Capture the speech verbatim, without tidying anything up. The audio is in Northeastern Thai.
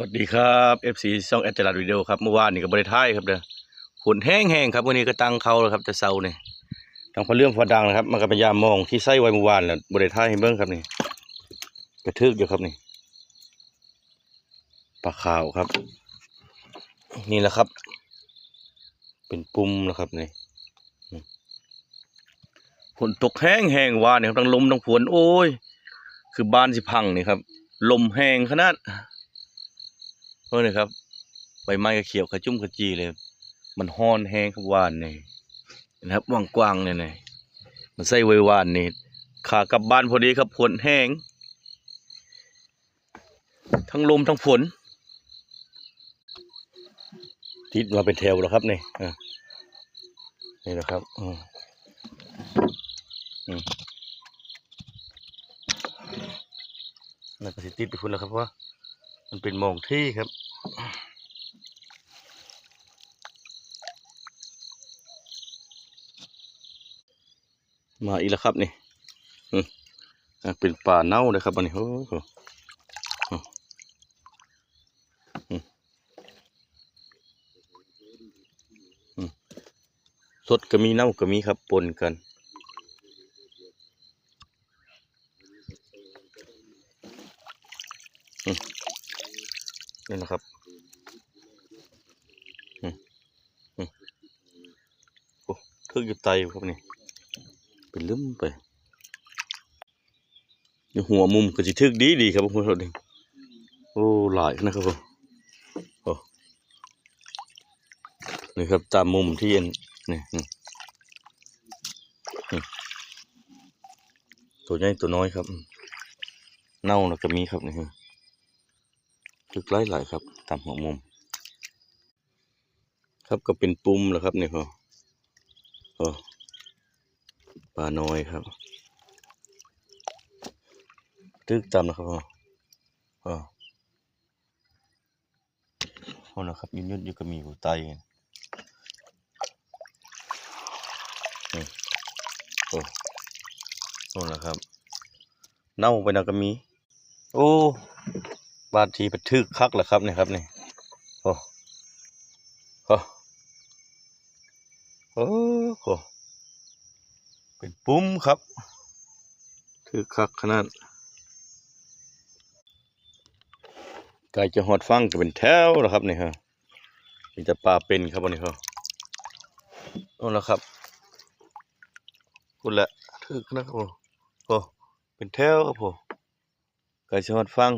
วัสดีครับเอฟซีช่องแอดจรัสวิดีโอครับ เมื่อวานนี่ก็บ่ได้ถ่ายครับเด้อ ฝนแฮงๆครับ มื้อนี้ก็ตั้งเขาแล้วครับ แต่เช้านี่ ตั้งผ้าเหลืองผ้าดังนะครับ มันก็เป็นยามมองที่ใส่ไว้เมื่อวานแหละ บ่ได้ถ่ายให้เบิ่งครับนี่ กระทึกอยู่ครับนี่ ปลาขาวครับ นี่แหละครับ เป็นปุ่มแล้วครับนี่ ฝนตกแฮงๆวานนี่ครับ ทั้งลมทั้งฝน โอ้ย คือบ้านสิพังนี่ครับ ลมแฮงขนาด เบิ่งนี่ครับ ใบไม้ก็เขียวขจุ้มขจีเลย มันฮ้อนแฮงครับวานนี่นะครับ กว้างๆเนี่ยนะ มันใส่ไว้วานนี่ ขากลับบ้านพอดีครับ ฝนแฮง ทั้งลมทั้งฝน ติดมาเป็นแถวแล้วครับนี่ อ่ะ นี่นะครับ อืม อืม แล้วก็สิติดไปพุ่นแล้วครับ เพราะว่ามันเป็นหม่องที่ครับ มาอีกแล้วครับนี่ อืม อ่ะ เป็นปลาเน่าเลยครับอันนี้ โอ้โห อืม อืม อืม สดก็มี เน่าก็มีครับ ปนกัน อืม นี่นะครับ อืม อืม โอ้ ถืกอยู่ไตครับนี่ เป็นลึมไป อยู่หัวมุมก็สิถืกดีๆครับ โอ้โห โอ้ หลายนะครับผม โอ้ นี่ครับ ตามมุมที่อัน นี่ นี่ นี่ ตัวใหญ่ตัวน้อยครับ เน่าแล้วก็มีครับ นี่ ถืกหลายๆครับ ตามหัวมุม ครับ ก็เป็นปุ่มแล้วครับนี่ โอ้ โอ้ ปลาน้อยครับ ถืกตามนะครับ โอ้ โอ้ โอ้นะครับ ยุดๆอยู่ก็มีผู้ไต นี่ โอ้ โอ้นะครับ เน่าไปนะก็มี โอ้ บาดทีไปถืกคักแล้วครับนี่ครับนี่ โอ้ โอ้ โอ้โห เป็นปุ่มครับ ถืกคักขนาด ใกล้จะฮอดฝั่งก็เป็นแถวแล้วครับนี่ฮะ มีแต่ปลาเป็นครับวันนี้ครับ โน่นแล้วครับ พุ่นแหละ ถืกนะครับผม โอ้ เป็นแถวครับผม ใกล้จะฮอดฝั่ง